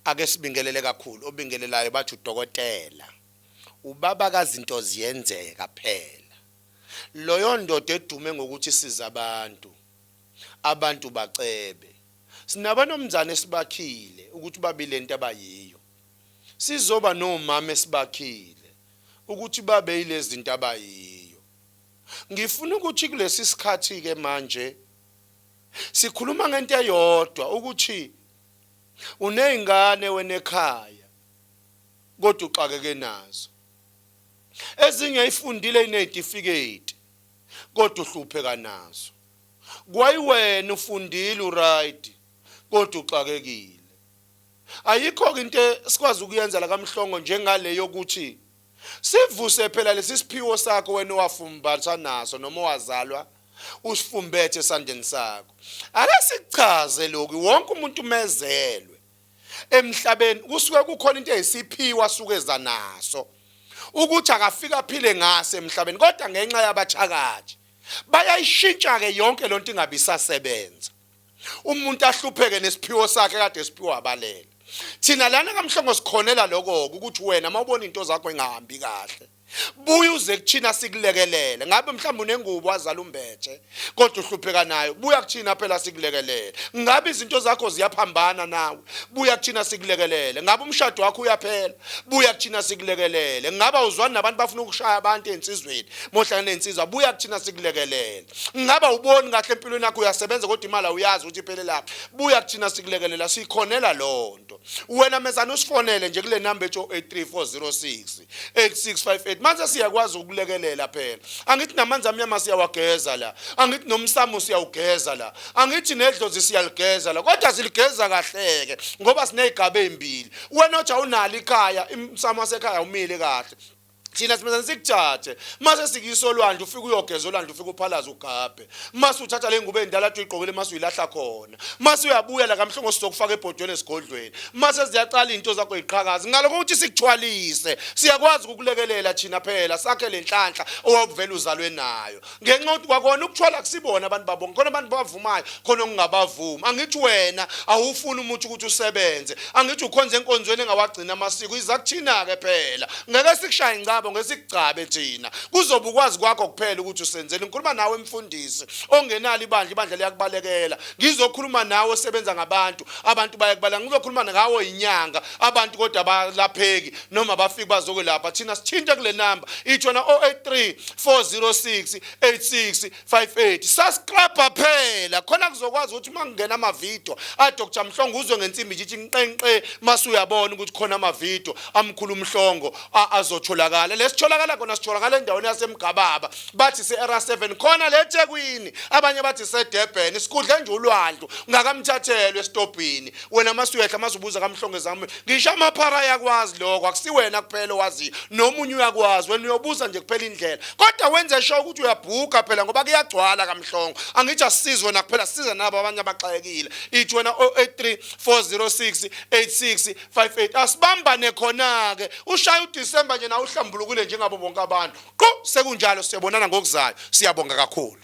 Ake sibingelele kakhulu obingelelayo bathi udokotela ubaba kazinto ziyenzeka phela. Loyo ndoda edume ngokuthi siza abantu, abantu bacebe. Sinabanomzane esibakhile ukuthi babe lento abayiyo. Sizoba nomama esibakhile ukuthi babe yilezinto abayiyo. Ngifuna ukuthi kulesi sikhathi ke manje sikhuluma ngento eyodwa ukuthi unezingane wena ekhaya kodwa uxakeke nazo. Ezinye ifundile inezitifiketi kodwa uhlupheka nazo. Kwayiwena ufundile uright kodwa uxakekile. Ayikho-ke into esikwazi ukuyenza la kaMhlongo njengale yokuthi sivuse phela lesi siphiwo sakho wena owafumbatha naso noma owazalwa usifumbethe esandleni sakho. Ake sikuchaze lokhu, wonke umuntu umezelwe emhlabeni kusuke kukhona into eyisiphiwo asuke eza naso ukuthi akafike aphile ngaso emhlabeni, kodwa ngenxa yabathakathi bayayishintsha-ke yonke lonto ingabe isasebenza. Umuntu ahlupheke nesiphiwo sakhe kade esiphiwa abalele. Thina lana kaMhlongo sikhonela lokho ukuthi wena mawubona into zakho ingahambi kahle, buya uze kuthina sikulekelele. Ngabe mhlawumbe unengubo wazala umbethe kodwa uhlupheka nayo, buya kuthina phela sikulekelele. Ngabe izinto zakho ziyaphambana nawe, buya kuthina sikulekelele. Ngabe umshado wakho uyaphela, buya kuthina sikulekelele. Ngabe awuzwani nabantu bafuna ukushaya abantu ensizweni, mohlangana nensizwa, buya kuthina sikulekelele. Ngabe awuboni kahle empilweni yakho, uyasebenza kodwa imali awuyazi ukuthi iphelelaphi, buya kuthina sikulekelela. Sikhonela lonto. Wena mezana usifonele nje kule number ethi 083406 8658. Manje siyakwazi ukulekelela phela. Angithi namanzi amnyama siyawageza la, angithi nomsamo siyawugeza la, angithi nedlozi siyaligeza la, kodwa siligeza kahleke ngoba sinezigaba ezimbili. Wena othi awunalo ikhaya, umsamo wasekhaya umile kahle, thina simezane sikuthathe mase sikuyisa olwandle, ufike uyogeza olwandle, ufike uphalaze ugabhe, mase uthatha le ngubo endala athi uyigqokile, mase uyilahla khona, mase uyabuya la kaMhlongo sizokufaka ebhodweni esigodlweni, mase ziyaqala izinto zakho iqhakaza. Ngalokho ukuthi sikuthwalise, siyakwazi ukukulekelela thina phela, sakhe le nhlanhla owawuvela uzalwe nayo. Ngenxa yokuthi kwakona ukuthwala kusibona abantu babonke, khona abantu bavumayo, khona okungabavumi. Angithi wena awufuni umuthi ukuthi usebenze, angithi ukhonze enkonzweni engawagcina amasiko, iza kuthina-ke phela. Ngeke sikushaye ingcabo, ngeke sikugcabe thina, kuzoba ukwazi kwakho kuphela ukuthi usenzeni. Ngikhuluma nawe mfundisi ongenalo ibandla, ibandla liyakubalekela. Ngizokhuluma nawe osebenza ngabantu, abantu bayakubaleka. Ngizokhuluma ngawe inyanga, abantu kodwa abalapheki noma bafike bazokwelapha. Thina sithinte kule namba ithi wena 083 406 8658. Subscribe phela khona kuzokwazi ukuthi uma kungena amavidiyo aDr Mhlongo uzwe ngensimbi nje ithi nqenqe, mase uyabona ukuthi khona amavidiyo amkhulu Mhlongo azotholakala. Lesitholakala khona, sitholakala endaweni yaseMgababa, bathi se-Era 7 khona le eThekwini, abanye bathi seDurban. Isikudle nje ulwandlu ungakamthathelwa esitobhini wena, mase uyehla mase ubuza kaMhlongo ezami. Ngisho amaphara ayakwazi lokho, akusiwena kuphela owaziyo, nomunye uyakwazi. Wena uyobuza nje kuphela indlela, kodwa wenze sure ukuthi uyabhuka phela ngoba kuyagcwala kaMhlongo. Angithi asisizi wena kuphela, sisiza nabo abanye abaxakekile. Ithi wena 083 406 8658. Asibambane khona-ke, ushaya uDisemba nje nawe uhlambulukile njengabo bonke abantu. Qu sekunjalo, siyabonana ngokuzayo. Siyabonga kakhulu.